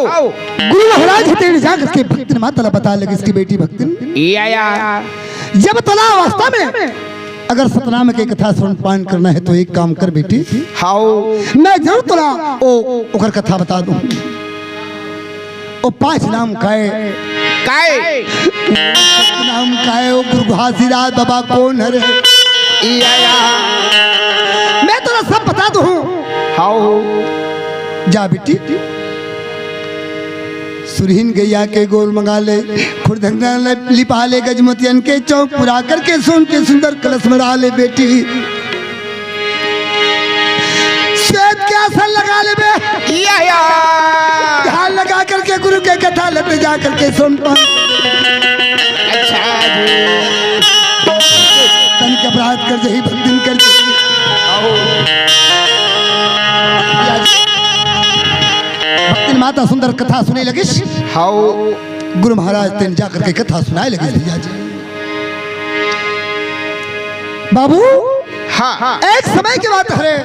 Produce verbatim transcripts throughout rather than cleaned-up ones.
गुरु महाराज ह तेन जा करके भक्तिन माता ला बताय लगिस कि बेटी भक्तिन, या, या। जब तोला अवस्था में अगर सतनाम के कथा श्रवण पान करना हे तो एक काम कर बेटी। हाव। मैं जरूर तोला ओ, ओकर कथा बता दूं। ओ पांच नाम काय? काय? नाम काय ओ गुरु घासीदास बाबा कोन हरे? या, या। मैं तोला सब बता दूं। हाव। जा बेटी। सुरहीन गैया के गोर मंगा ले, खुरधंगना ले लिपा ले, गजमोतियन के चौक पुरा करके सोन के सुंदर कलश मढ़ा ले बेटी। श्वेत के आसन लगा ले बे। या, या। ध्यान लगा करके गुरु के कथा लते जा करके सुन पा। अच्छा जी। तन के अपराध कर जही, भक्तिन कर जही। भक्तिन माता सुंदर कथा सुने लगिस। हाव। गुरु महाराज तेन जा करके कथा सुनाय लगिस भैया जी। बाबू, हाँ। एक समय के बात हरे।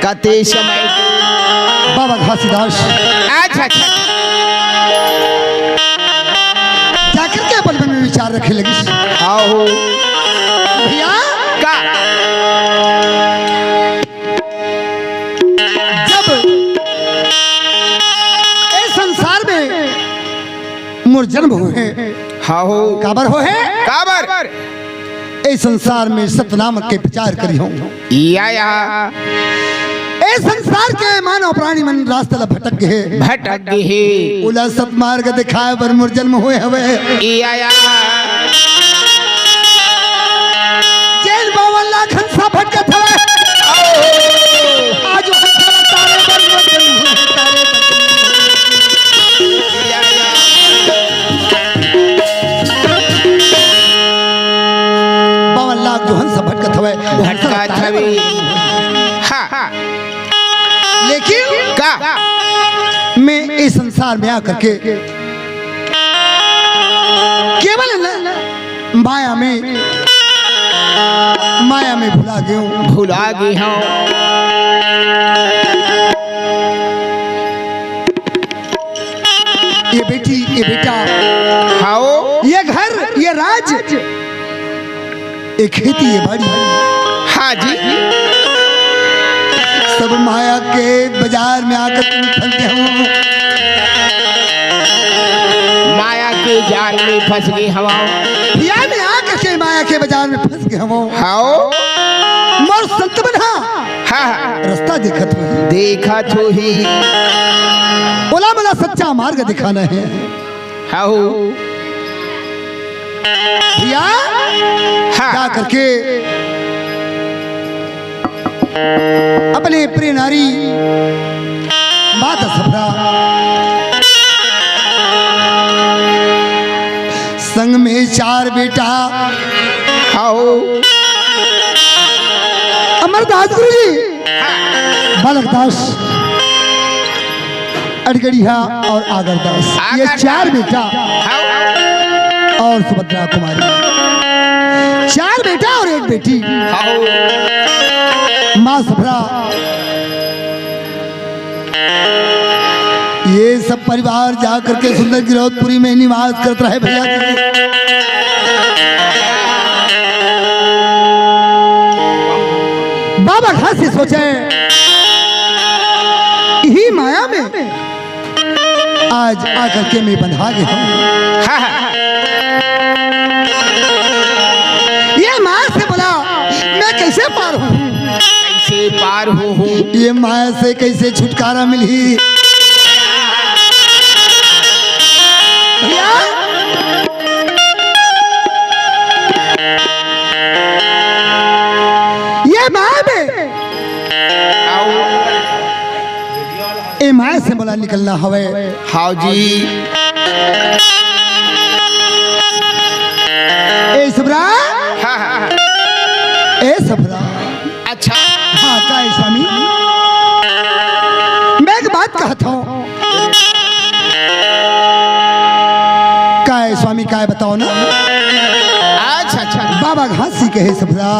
कते समय के? बाबा घासीदास। अच्छा, अच्छा। जा करके अपन मन में विचार रखे लगिस। हाव। भैया। का? जब ए संसार में मोर जन्म होहे। हाव। काबर होहे? काबर? ए संसार में सतनाम के प्रचार करिहौं। या, या। ए संसार के मानव प्राणी मन रास्ता ला भटक गे हे। भटक गे हे। ओला सतमार्ग दिखाय बर मोर जन्म होय हवे। या, या। जेन बावन लाख हंसा भटकत हवे। आज हंसा तारे बर मोर जन्म होय, तारे बर। बावन लाख जो हंस भटकत हवे, वो हंस भटकत हवे। हाँ। लेकिन का? मैं इस संसार में आकर के केवल न माया में, माया में भुला गयो हूँ। भुला गयो हूँ। ये बेटी, ये बेटा, हाव। ये घर, ये राज, ये खेती, ये बाड़ी। हाँ जी। सब माया के बाजार में आकर तुम फंस गए हो। माया के जाल में फंस गए हवव। भैया, मैं आकर के माया के बाजार में फंस गए हवव। हाव। मोर संत मन हा हाँ, हाँ। रास्ता देखत होही। देखत होही। ओला मोला सच्चा मार्ग दिखाना है। हाव। भैया, हाँ। जा करके अपने प्रिय नारी माता सफरा संग में चार बेटा, हाव। अमरदास गुरु जी, हाँ। बालकदास, अड़गड़िया और आगरदास, ये आगरदास। चार बेटा हाव। और सुभद्रा कुमारी, चार बेटा और एक बेटी। हाव। माँ सफरा, ये सब परिवार जा करके सुंदर गिरौदपुरी में निवास करत रहे भैया जी। बाबा घासी सोचे, ही माया में आज आकर के मैं बंधा गया हूँ। हाँ, हाँ। ये माँ से बोला, मैं कैसे पार हूँ? कैसे पार हूँ? ये माया से कैसे छुटकारा मिली? भैया, ये माया में ए माया से मोला निकलना हवे। हाव जी। ए सबरा। हाँ, हाँ, हाँ। ए सबरा। अच्छा। हाँ, काय स्वामी? मैं एक बात कहत हूँ। काय स्वामी, काय बताओ ना? अच्छा, अच्छा। बाबा घासी कहे सबरा।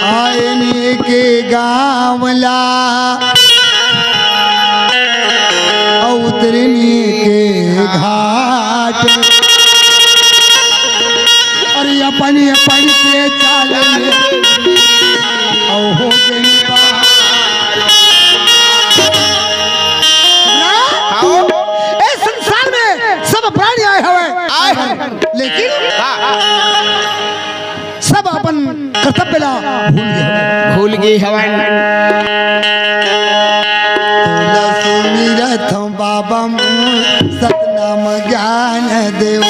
आयनी के गाँव ला ए हवन। तोला सुमिरत हँव बाबा मोर सतनाम ज्ञान देव।